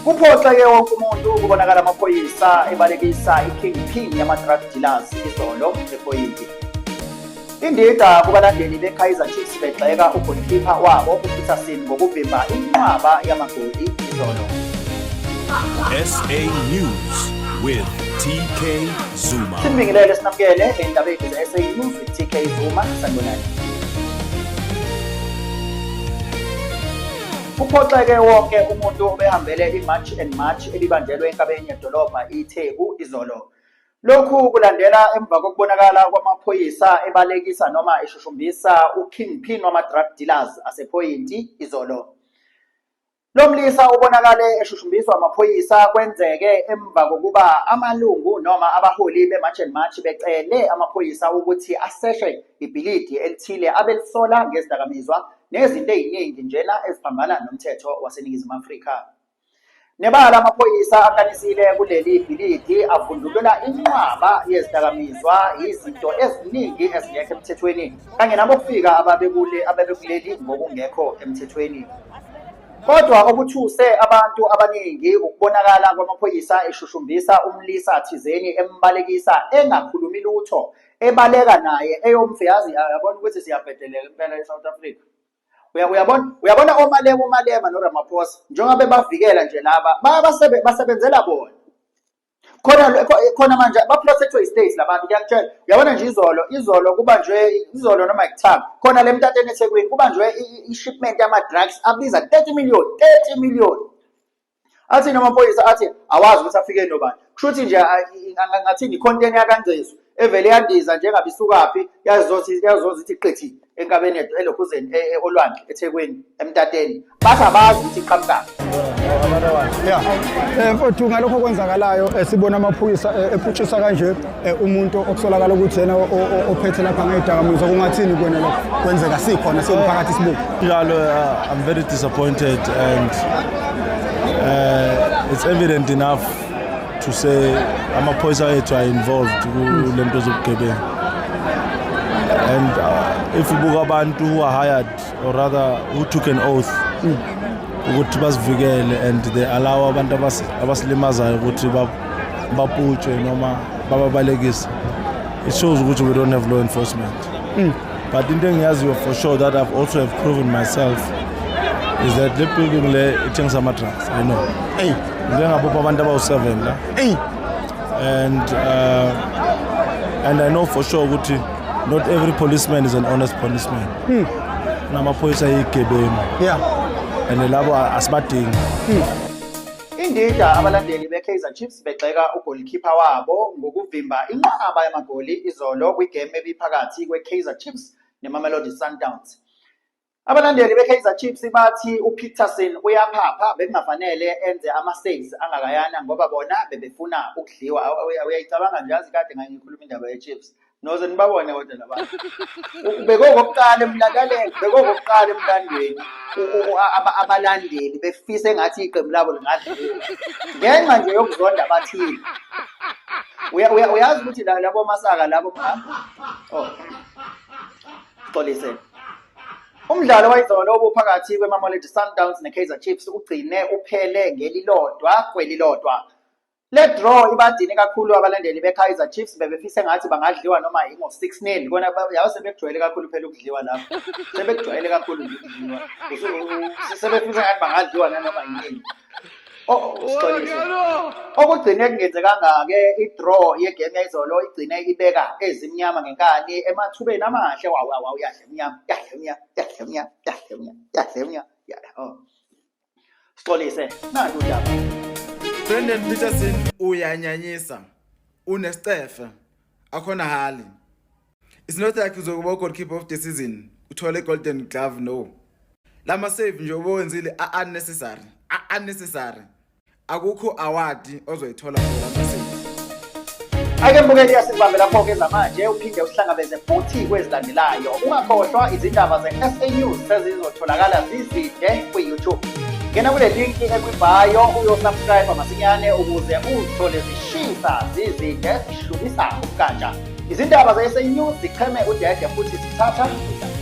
Kuphoxeke wonke umuntu kubonakala amaphoyisa ebalekisa i-kingpin yama-drug dealers izolo ePoyinti. Indida kubalandeli beKaizer Chiefs begxeka ugolikhipha wabo uPeterson ngokuvimba inqwaba yamagoli izolo. SA News with TK Zuma. Sinibingelele sinamukele endabeni ze-SA News with TK Zuma. Sanibonani. Kuphoxeke wonke umuntu obehambele i-March and March ebibanjelwe enkabeni yedolobha iTheku izolo. Lokhu kulandela emva kokubonakala kwamaphoyisa ebalekisa noma eshushumbisa ukingpin wama-drug dealers asePhoyinti izolo. Lo mlisa ubonakale eshushumbiswa amaphoyisa kwenzeke emva kokuba amalungu noma abaholi be-March and March becele amaphoyisa ukuthi aseshe ibhilidi elithile abelisola ngezidakamizwa nezinto eziningi njena eziphambana nomthetho waseNingizimu Afrika. Nebala amaphoyisa akanisile kuleli bhilidi avundulula inqwaba yezidakamizwa, izinto eziningi ezingekho emthethweni kanye nabokufika ababekule abebekuleli ngokungekho emthethweni. Kodwa okuthuse abantu abaningi ukubonakala kwamaphoyisa eshushumbisa umlisa thizeni embalekisa engakhulumi lutho ebaleka naye eyomfiyazi yabona ukuthi siyabhedeleka impela eSouth Africa. Uyabona uyabona oMalema uMalema noRamaphosa njengoba bebavikela nje laba bayabasebe basebenzela bona. Khona khona manje ba protectwe i-state labantu kuyakutshela. Uyabona nje izolo izolo kubanjwe izolo noma ikuthanga khona le mtateni eThekwini kubanjwe i-shipment yama drugs abiza 30 million 30 million. Athi namaphoyisa athi awazi ukuthi afike nobani. Kusho ukuthi nje ngathini i-container yakaNgcezu evele yandiza njengabe isukaphi yazothi yazozithi qithi enkabeni yethu elokhuzeni e, e, olwandle eThekwini emtateni bathi abazi ukuthi iqhamukaphi. Yeah. Mfowethu ngalokho okwenzakalayo sibona amaphoyisa eputshisa kanje umuntu okusolakala ukuthi yena ophethe lapha ngezidakamizwa kungathini kuwena lokho kwenzeka sikhona siwumphakathi sibuka. Njalo I'm very disappointed and it's evident enough to say amaphoyisa ethu are involved kule nto zobugebengu and if ubuka abantu who are hired or rather who took an oath ukuthi bazivikele and they allow abantu abasilimazayo ukuthi baputshwe noma bababalekise, it shows ukuthi we don't have law enforcement. But into engiyaziyo for sure that I've also have proven myself is that le building le ithengisa ama-drugs. I know Hey, ngike ngabopha abantu abawu-7 la hey. and I know for sure ukuthi not every policeman is an honest policeman. Namaphoyisa ayigebengu and labo asibadingi. Indida abalandeli beKaizer Chiefs begxeka ugolikhipha wabo ngokuvimba inqwaba yamagoli izolo kwigame ebiphakathi kweKaizer Chiefs neMamelodi Sundowns. Abalandeli beKaizer Chiefs bathi uPeterson uyaphapha bekungafanele enze ama-saves angakayana ngoba bona bebefuna ukudliwa. Uyayicabanga nje yazi kade ngangikhuluma indaba ye-Chiefs. Noze nibabone kodwa labantu. Bekokokuqala emlandweni, bekokokuqala emlandweni abalandeli befisa engathi iqembu labo lingadliwa. Ngenxa nje yokuzonda abathile. Uyazi ukuthi labo masaka labo oh. Xolise. Umdlalo wayizolo obuphakathi kweMamelodi Sundowns neKaizer Chiefs ugcine uphele ngelilodwa kwelilodwa. Le draw ibadine kakhulu abalandeli beKaizer Chiefs bebefisa engathi bangadliwa noma ingo 6-0 kona yabe sebekujwayele kakhulu phela ukudliwa lapho. Sebekujwayele kakhulu nje ukudliwa. Sebefisa engathi bangadliwa nanoma yini. Sixolise. Okugcine kungenzekanga-ke i-draw yegame yayizolo igcine ibeka ezimnyama ngenkani emathubeni amahle wawu wawu yadla emnyama yadla emnyama yadla emnyama yadla emnyama yadla emnyama oh. Sixolise nantu udaba. Brandon Peterson uyanyanyisa unesicefe akhona hali. It's not like uzokuba goalkeeper of the season uthole golden glove no. Lama save nje obowenzile are unnecessary, are unnecessary. Akukho award ozoyithola for lama save. Ake mbukeli asibambe lapho-ke zamanje uphinde usihlangabeze futhi kwezilandelayo. Ungakhohlwa izindaba ze-SA News sezizotholakala zizinde kwi-YouTube. Ngena kule linki ekwi-bio uyosubscribe masinyane ukuze uzithole zishisa zizinde zishubisa umkantsha. Izindaba ze-SA News zicheme udede futhi zithatha udaba.